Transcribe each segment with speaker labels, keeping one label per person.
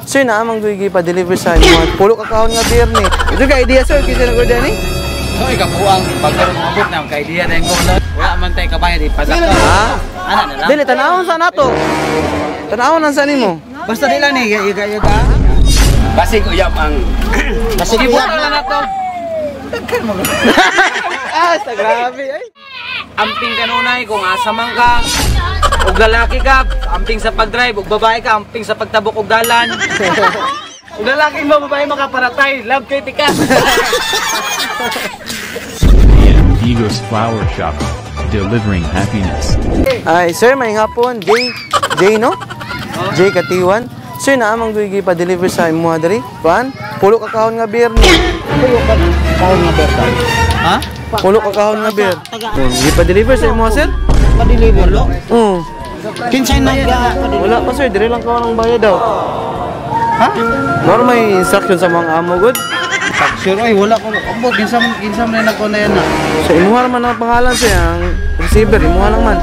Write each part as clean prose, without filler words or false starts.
Speaker 1: Sir, naa man gyud pa-deliver sa inyo. Pulo ka kahon nga beer ni. Ito ka idea, sir, kinsa nag-order ni?
Speaker 2: Hoy, kabuang pagkaroon mabot na kay idea na ko. Wala man tay kabayad ipadaka.
Speaker 1: Ha?
Speaker 2: Ana na lang.
Speaker 1: Dili tanawon sa nato. Tanawon lang sa nimo.
Speaker 2: Basta di lang ni yaga yaga.
Speaker 3: Basig uyab ang
Speaker 2: Basig uyab na nato.
Speaker 1: Ah, sa grabe ay.
Speaker 2: Amping kanunay kung asa man ka. Og lalaki ka, amping sa pag-drive, og babae ka, amping sa pagtabok og dalan. Og lalaki mo, babae makaparatay, love kay tika.
Speaker 4: Igos Flower Shop, delivering happiness.
Speaker 1: Ay, sir, may hapon. Jay, Jay, no? Jay Katiwan. Sir, naa man gyud pa-deliver sa imo diri. Kuan? Pulo ka kahon nga beer ni.
Speaker 5: Pulo ka kahon nga beer.
Speaker 2: Ha?
Speaker 1: Pulo ka kahon nga beer. Oh, gi-pa-deliver sa imo, sir?
Speaker 5: Pa-deliver lo.
Speaker 1: Oo.
Speaker 5: Kinsay na
Speaker 1: Wala pa, sir, diri lang ko ng bayad daw. Ha? Moro may instruction sa mga amo gud.
Speaker 5: Sure ay wala ko. Ambot kinsa man nagko na yan na.
Speaker 1: Sa imuha naman ang pangalan, sir, ang receiver imuha lang man.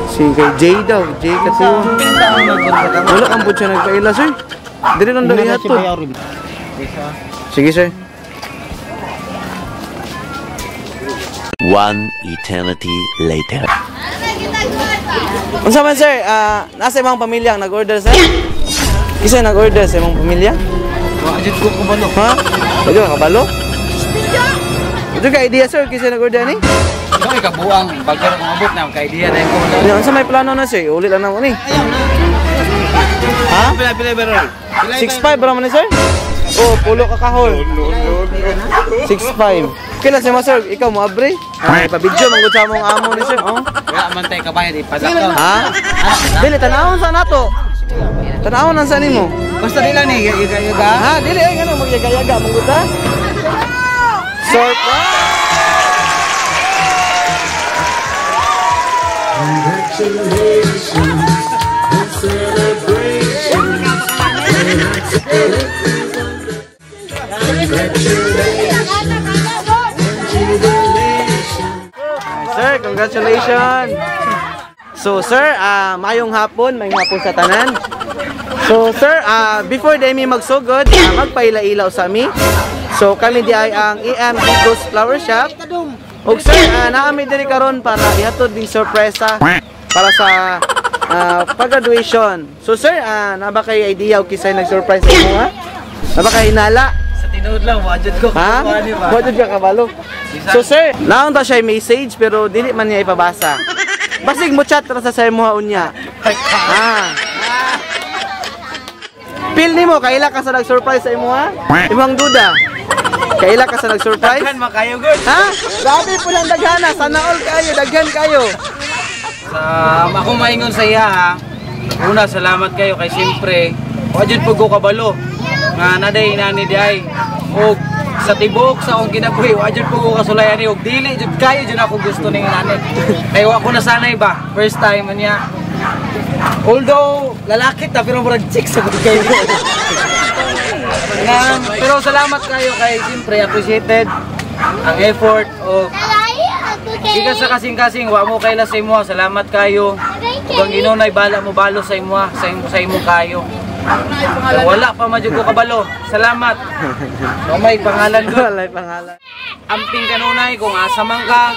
Speaker 1: Si kay Jay daw, Jay Katiwan. Wala kang pud siya nagpaila, sir. Diri lang daw ihatod. Sige, sir.
Speaker 6: One eternity later.
Speaker 1: Unsa man, sir? Ah, nasa imong pamilya ang nag-order, sir? Isa nag-order sa imong pamilya?
Speaker 2: Wa jud ko kabalo.
Speaker 1: Ha? Wala ka kabalo? Ito ka idea, sir, kinsa nag-order ni?
Speaker 2: Hoy, kabuang pagkaroon mabot na kay idea na ko.
Speaker 1: Ano, unsa may plano na, sir? Uli lang namo ni. Ha?
Speaker 3: Pila pila beron.
Speaker 1: 6.5 ra man ni, sir? Oh, pulo ka kahol. 6.5. Kailan si sir? Ikaw mo abre? Ay, pa-video man gud sa among amo ni sir. Oh.
Speaker 2: Wala man tay kabayad ipadaka.
Speaker 1: Ha? Dili tanawon sa nato. Tanawon lang sa nimo.
Speaker 2: Basta di lang ni yaga yaga.
Speaker 1: Ha, dili ay ngano magyaga-yaga man gud ha. Surprise! Sir, congratulations. So, sir, mayong hapon, mayong hapon sa tanan. So, sir, before day mi magsugod, magpaila-ilaw sa mi. So, kami di ay ang EM Eagles Flower Shop. Og sir, naami diri karon para ihatod ding sorpresa para sa pag-graduation. So, sir, naa ba kay idea og kisay nag-surprise sa imo ha? Naa ba kay hinala?
Speaker 2: Sa tinuod lang wa jud ko.
Speaker 1: Ha?
Speaker 2: Ba?
Speaker 1: Wa jud ka kabalo. So sir, naon ta siya message pero dili man niya ipabasa. Basig mo chat ra sa imo unya. Ha? Feel nimo kaila ka sa nag-surprise sa imo ha? Imong duda. Kaila ka sa nag-surprise?
Speaker 2: Daghan makayo gud.
Speaker 1: Ha? Grabe po lang daghana, sana all kayo, daghan kayo.
Speaker 2: Sa ako maingon sa iya ha. Una, salamat kayo kay siyempre wa jud pud ko kabalo nga naday inani di ay og sa tibuok sa akong kinabuhi wa jud pud ko kasulayan ni og dili jud kayo jud ako gusto ning inani. Kay wa ko nasanay ba first time niya. Although lalaki ta pero murag chicks sa gud kayo. Nga, pero salamat kayo kay siyempre appreciated ang effort o gikan sa kasing-kasing wa mo kaila sa imo, salamat kayo. Ug ang Ginoo nay bala mo balo sa imo sa imo kayo. Wala pa man jud ko kabalo. Salamat. No may pangalan ko.
Speaker 1: Walay pangalan.
Speaker 2: Amping kanunay kung asa man ka.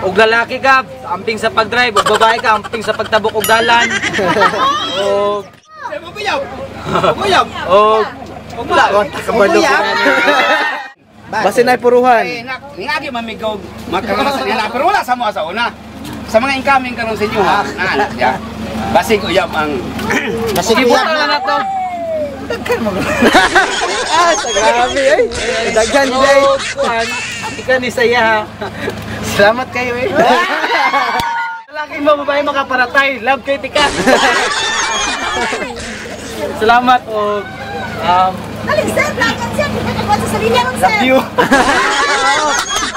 Speaker 2: Og lalaki ka, amping sa pag-drive, og babae ka, amping sa pagtabok og dalan. Og og
Speaker 1: Wala ko kabalo ko. Basin ay puruhan.
Speaker 3: Eh, ngagi mamigog magkaroon sa nila pero wala sa mo sa una. Sa mga incoming karon sa inyo ha. Na siya. Basig uyab ang
Speaker 5: Basig
Speaker 2: Sige,
Speaker 5: uyab
Speaker 2: buta na nato.
Speaker 1: Ah, sa grabe ay. Daghan gid ay.
Speaker 2: Og kuan, ikaw ni saya ha. Salamat kayo eh. Lalaki mo, babae makaparatay, love kay tika. Salamat og
Speaker 7: Dali, sir, lakad, sir. Nakakuha sa sarili lang, sir.
Speaker 2: love you.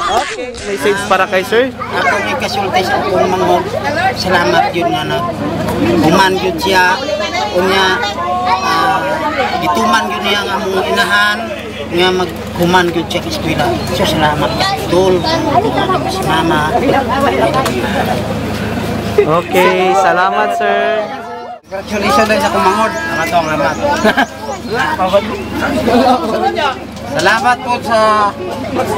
Speaker 1: Okay. Message para kay sir.
Speaker 5: Ako ikasulti sa akong manghod. Salamat yun nga nag human yun siya. Unya gituman yun niya ang among inahan nga maghuman yun siya sa eskwela. So salamat tol, si mama.
Speaker 1: Okay, salamat, sir.
Speaker 5: Congratulations din sa kumangod. Salamat. Salamat po sa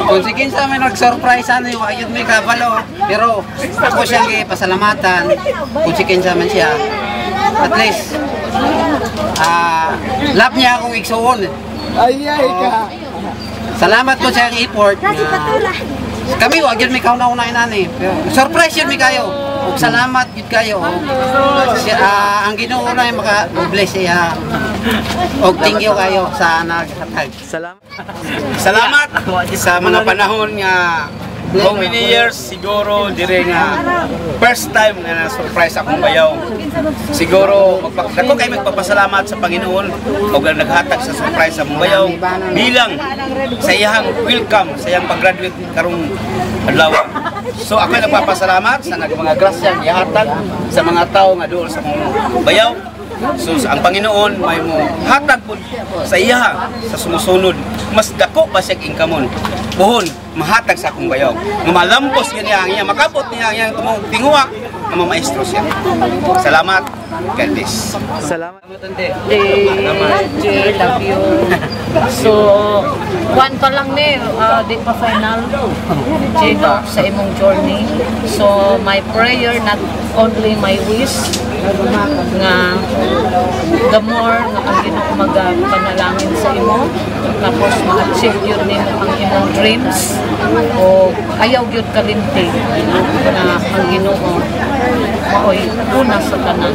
Speaker 5: kung sige sa may nag-surprise ano yung ayun may kabalo, pero ako siyang gipasalamatan kung si kinsa man siya. At least love niya akong igsuon.
Speaker 8: Ay, ay ka.
Speaker 5: Salamat po sa iyang effort nga kami wa gyud may kauna-una inani. Pero surprise yun mi kayo. Ug salamat gyud kayo. Siya, ang Ginoo na maka bless siya. Og thank you kayo sa naghatag.
Speaker 1: Salamat.
Speaker 3: Salamat sa mga panahon nga how many years siguro dire nga first time nga na-surprise akong bayaw. Siguro dako kay magpapasalamat sa Panginoon og ang naghatag sa surprise sa among bayaw bilang sa iyang welcome sa iyang pag-graduate karong adlaw. So ako nagpapasalamat sa nag mga grasya gihatag sa mga tao nga duol sa among bayaw. So ang Panginoon may mo hatag pud sa iya sa sumusunod, mas dako pa siya inkamon. Buhon mahatag sa akong bayaw. Nga malampos niya ang iya, makabot niya ang iyang tinguha nga mamaestro siya. Salamat. God bless.
Speaker 1: Salamat.
Speaker 9: Jay, love you. So, one pa lang ni, di pa final. Jay, no, sa imong journey. So, my prayer, not only my wish, nga the more nga ang Ginoo magapanalangin sa imo, tapos ma-achieve yun nimo ang imong dreams o ayaw gyud kalimti na ang Ginoo maoy una sa tanan.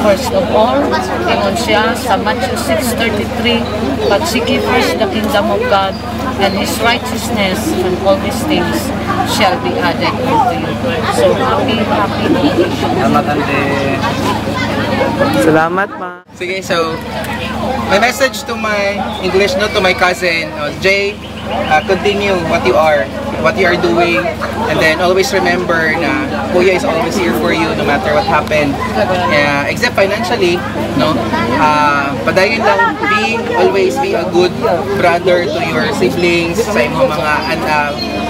Speaker 9: First of all, ingon siya sa Matthew 6:33, "But seek ye first the kingdom of God and His righteousness, and all these things shall be added unto you." So happy, happy occasion.
Speaker 2: Salamat, ante.
Speaker 1: Salamat, ma.
Speaker 8: Sige, so my message to my English, no, to my cousin, Jay, continue what you are doing, and then always remember na Kuya is always here for you no matter what happened. Except financially, no, padayon lang, be, always be a good brother to your siblings, sa imong mga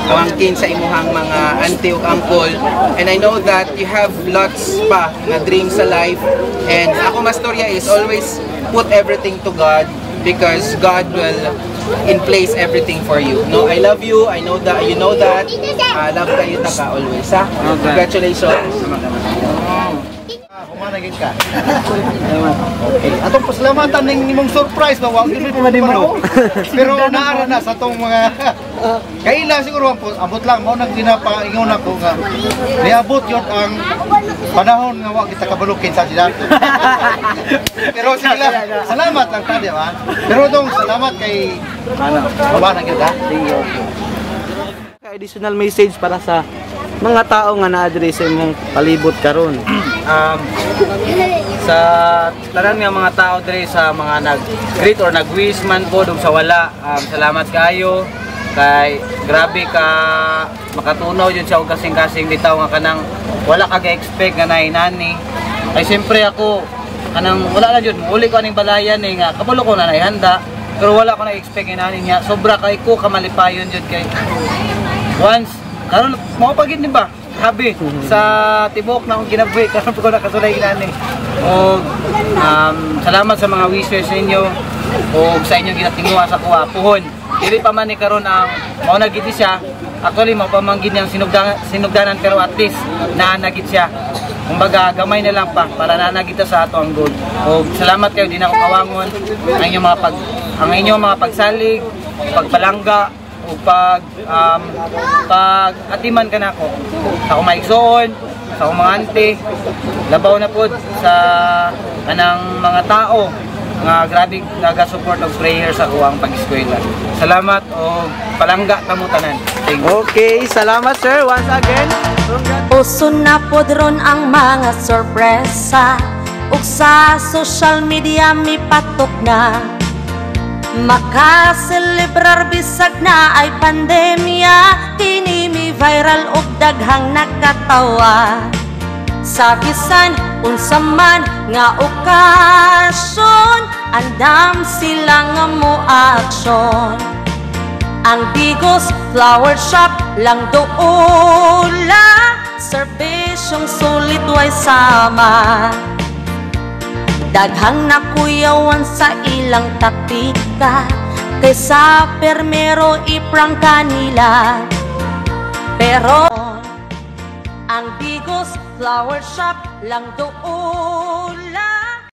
Speaker 8: pamangkin, sa imuhang mga auntie o uncle. And I know that you have lots pa na dreams sa life. And ako mastorya is always put everything to God because God will in place everything for you. No, I love you. I know that you know that. Love kayo taka always, ha? Congratulations.
Speaker 10: Humanagin ka. Okay. Atong pasalamatan ning imong surprise ba, wa gyud mi mo. Pero naara na sa atong mga kaila siguro ambot, ambot lang mao nang ginapaingon ako nga niabot yun ang panahon nga wa kita kabalo kinsa sila. Pero sige lang, salamat lang ta, di ba? Pero dong salamat kay Mama na gyud, ha.
Speaker 1: Additional message para sa mga tao nga naa diri sa imong palibot karon.
Speaker 2: Sa tanan nga mga tao diri, sa mga nag-greet or nag-wish man po dong sa wala, salamat kayo kay grabe ka makatunaw yun siya og kasing-kasing bitaw nga kanang wala ka ga-expect nga nainani. Kay siyempre ako kanang wala na jud muuli ko aning balayan eh, nga kabalo ko na naihanda, pero wala ko na-expect inani niya. Sobra kay ko kamalipayon jud kay once karon mao pa gid ni ba. Grabe sa tibok na akong kinabuhi karon pa ko nakasulay inani. Og salamat sa mga wishes ninyo og sa inyong ginatinguha sa kuha. Puhon dili pa man ni karon ang mao na gid siya. Actually, mao pa man gid niyang sinugdanan, pero at least naa na gid siya. Kumbaga gamay na lang pa para naa na gid ta sa ato ang goal. Og salamat kayo, di na ako kawangon ang inyong mga pagsalig, pagpalangga o pag atiman ka nako sa akong maigsoon, sa akong mga auntie, labaw na pod sa kanang mga tao nga grabe naga-support og prayer sa kuang pag-eskwela. Salamat o palangga kamo tanan. Thank you.
Speaker 1: Okay, salamat, sir, once again.
Speaker 11: Uso na pod ron ang mga sorpresa ug sa social media mipatok na. Makaselebrar bisag na ay pandemya, kini mi viral ug daghang nakatawa. Sa bisan unsa man nga okasyon, andam sila nga mo aksyon. Ang Digos Flower Shop lang duula, serbisyong sulit way sama. Daghang nakuyawan sa ilang taktika, kaysa permero i-prank kanila. Pero ang Digos Flower Shop lang doon.